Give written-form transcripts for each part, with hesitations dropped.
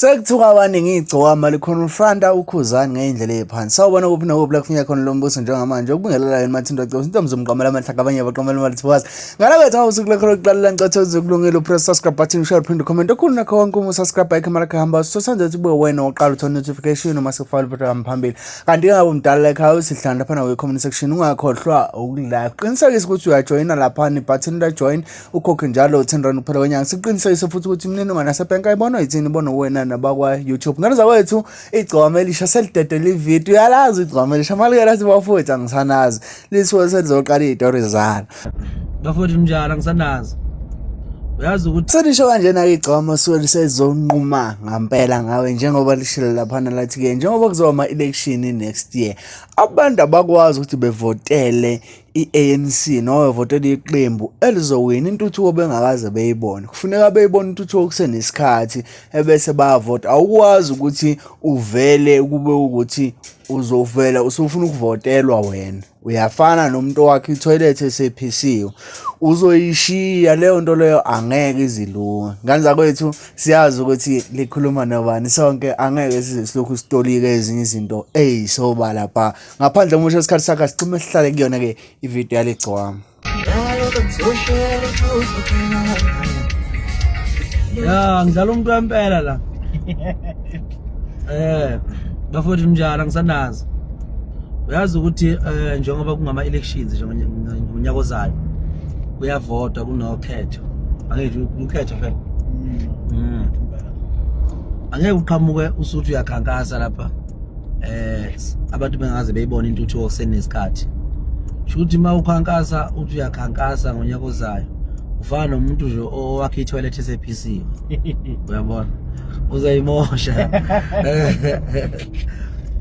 Sekuthuka abaningi igcokama likhonfranta uKhuzani ngey'ndlela ey'phansi. Sawubona kuphi nakuphi la kufinya khona lo mbuso njengamanje. Ukubingelela yena Mathinto Gcobo, intombi zomqamela amahlaka abanye baqamela imali thiwazi. Ngala kwethu ngabe usuku lakho lokuqala la ngicatha uzokulungela upress subscribe button share phinde comment. Okukhulu nakho konke uma usubscribe ayikho imali kuhamba. Sosenza ukuthi kube wena oqala uthola notification uma sekufaka program phambili. Kanti ngabe umdala like hawu sihlala lapha nawe comment section ungakhohlwa ukulike. Qinisekisa ukuthi uyajoyina lapha ni button la join ukhokhe njalo 10 rand kuphela kwenyanga siqinisekise futhi ukuthi imininingwane yasebhenki ayibonwa yithini ibonwa wena nabakwa-youtube ngane zakwethu igcwama elisha selidedele ividiyo uyalazi igcwama elisha malike lathi bafowethu angisanazi lisuke selizoqala iy'tori zalo bafowethu njalo angisanazi uyazi ukuthi selisho kanjena-ke igcwama suke lisezonquma ngampela ngawe njengoba lishilo laphana lathi-ke njengoba kuzoba ama-election next year abantu abakwazi ukuthi bevotele i-ANC noma bevotela iqembu elizowina intuthuko bengakaze beyibone. Kufuneka beyibone intuthuko kusenesikhathi ebese bayavota. Awukwazi ukuthi uvele kube ukuthi uzovela usufuna ukuvotelwa wena. Uyafana nomuntu owakha ithoyilethi esephisiwe. Uzoyishiya leyo nto leyo angeke izilunge. Ngane zakwethu siyazi ukuthi likhuluma nobani sonke angeke size silokhu sitolike ezinye izinto eyisobala bha. Ngaphandle komusho isikhathi sakhe asixhume sihlale kuyona ke ivideo yaligcwama. Ya ngidlala umuntu wempela la. Eh bafowethu njalo angisanazi. Uyazi ukuthi eh njengoba kungama elections nje ngonyaka ozayo kuyavotwa kunokhetho. Angithi ukhetho vele. Mm. Angeke uqhamuke usuthi uyakhankasa lapha. Eh abantu bengaze beyibone intuthuko kusenesikhathi. Shuthi uma ukhankasa uthi uyakhankasa ngonyaka ozayo ufana nomuntu nje owakhe i-toilet esephisiwe. Uyabona? Uzoyimosha.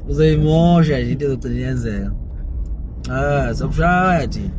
Uzoyimosha nje into ezogcina yenzeka. Ah, sokushaya thina.